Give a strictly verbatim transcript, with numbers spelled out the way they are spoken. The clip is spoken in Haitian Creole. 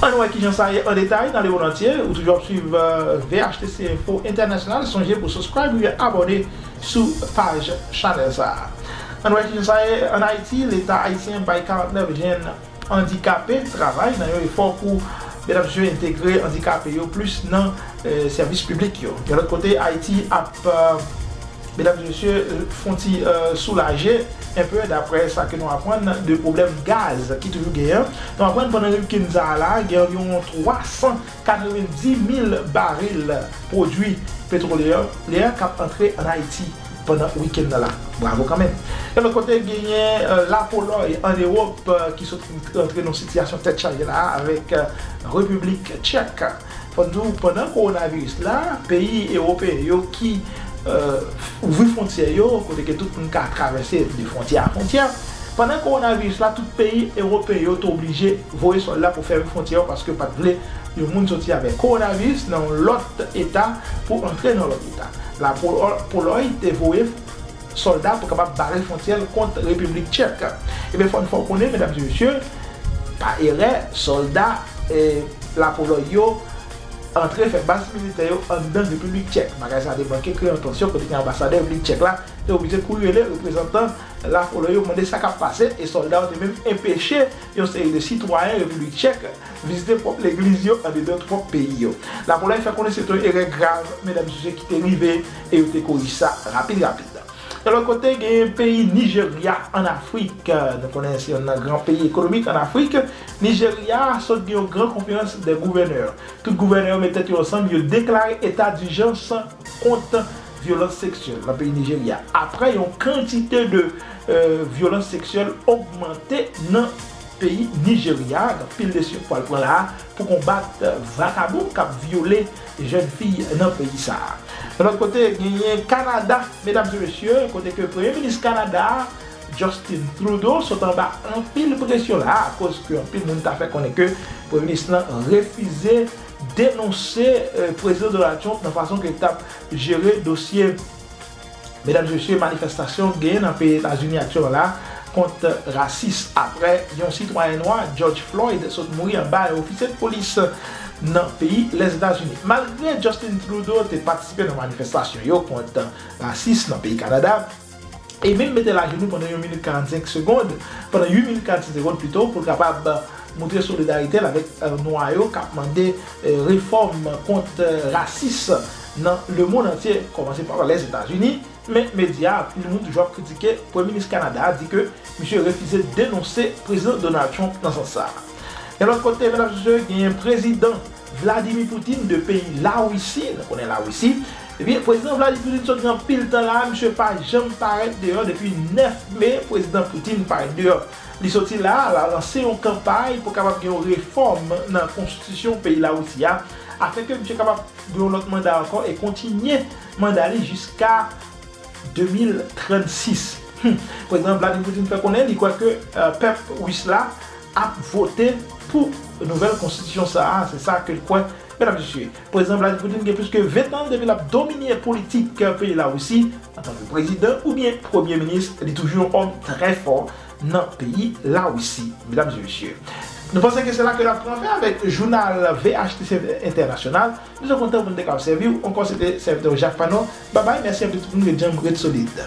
Ann wè kijan sa ye an detay nan lemond antye. Ou toujou ap swiv V H T C Info International. Sonje pou subscribe oubyen abòne sou paj chanèl sa a. Ann wè kijan sa ye an Ayiti. Leta ayisyen bay karantnèf jèn andikape travay nan yon efò pou medam mesye entegre andikape yo plis nan sèvis piblik yo. Yon lòt kote, Ayiti ap medam mesye fon ti soulaje enpe daprè sa ke nou aprann de pwoblèm gaz ki toujou genyen. Nou aprann pandan wikenn sa a la gen anviwon twa san katrevenndimil baril pwodui petwolye k ap antre an Ayiti pandan wikenn nan la. Bravo kanmenm. Yon lòt kote, genyen lapolòy an Ewòp ki sot rantre nan sitiyasyon tèt chaje la avèk Repiblik Tchèk. Fò n di w, pandan kowonaviris la, peyi ewopeyen yo ki ouvri fwontyè yo, kote ke tout moun ka travèse de fwontyè a fwontyè, pandan kowonaviris la, tout peyi ewopeyen yo te oblije voye sòlda pou fèmen fwontyè yo paske pa t vle yon moun soti avèk kowonaviris nan yon lòt eta pou antre nan lòt eta. Lapolòy te voye sòlda pou kapab bare fwontyè l kont Repiblik Tchèk. Ebyen, fò n fè w konnen, medam e mesye, pa erè, sòlda lapolòy yo antre fè baz militè yo anndan Repiblik Tchèk. Bagay sa a te manke kreye yon tansyon kote ke anbasadè Repiblik Tchèk la te oblije kouri rele reprezantan lapolòy yo, mande sa k ap pase, e sòlda yo te menm enpeche yon seri de sitwayen Repiblik Tchèk vizite pwòp legliz yo andedan pwòp peyi yo. Lapolòy fè konnen se te yon erè grav, medam e mesye, ki te rive e yo te korije sa rapid rapid. Yon lòt kote, genyen peyi Nijerya an Afrik. Nou konnen se yonn nan gran peyi ekonomik an Afrik. Nijerya sot gen yon gran konferans de gouvènè. Tout gouvènè yo met tèt yo ansanm, yo deklare eta dijans kont vyolans seksyèl nan peyi Nijerya. Apre yon kantite de vyolans seksyèl ogmante nan peyi Nijerya, gen anpil desizyon k pral pran la a pou konbat vakabon k ap vyole jèn fi nan peyi sa a. Yon lòt kote, genyen Kanada, medam e mesye, kote ke premye minis Kanada a, Justin Trudeau, sot anba anpil presyon la a, akoz ke anpil moun ta fè konnen ke premye minis lan refize denonse prezidan Donald Trump nan fason ke l t ap jere dosye medam e mesye, manifestasyon genyen nan peyi Etazini aktyèlman la kont rasis, apre yon sitwayen nwa, George Floyd, sot mouri anba yon ofisye de polis nan peyi Lèzetazini. Malgre Justin Trudeau te patisipe nan manifestasyon yo kont rasis nan peyi Kanada, e menm mete l ajenou pandan yon minit karannsenk segonn, pandan uit minit karannsenk segonn pito, pou l kapab montre solidarite l avèk nwa yo k ap mande refòm kont rasis nan lemonn antye, kòmanse pa Lèzetazini. Men medya, anpil moun toujou ap kritike premye minis Kanada a, di ke misye refize denonse prezidan Donald Trump nan sans sa a. Yon lòt kote, medam e mesye, genyen prezidan Vladimir Putin de peyi Larisi. Nou konnen Larisi. Ebyen, prezidan Vladimir Putin sot gen anpil tan la, misye pa janm parèt deyò depi nèf me. Prezidan Putin parèt deyò. Li soti la, l al lanse yon kanpay pou kapab gen yon refòm nan konstitisyon peyi Larisi a, afenke misye kapab gen yon lòt manda ankò e kontinye manda li jiska de mil trannsis. Prezidan Vladimir Putin fè konnen li kwè ke pèp ris la ap vote pou nouvèl konstitisyon sa a, se sa ke l kwè. Medam e mesye, prezidan Vladimir Putin gen plis ke ven tan depi l ap domine politik peyi Larisi antanke prezidan oubyen premye minis. Li toujou yon òm trè fò nan peyi Larisi, medam e mesye. Nou panse ke se la ke n ap pran fen avèk jounal V H T C Info International. Nou te kontan pou n te kapab sèvi w ankò. Se te sèvitè w Jacques Panon. Babay, mèsi anpil tout moun, ret djanm, ret solid.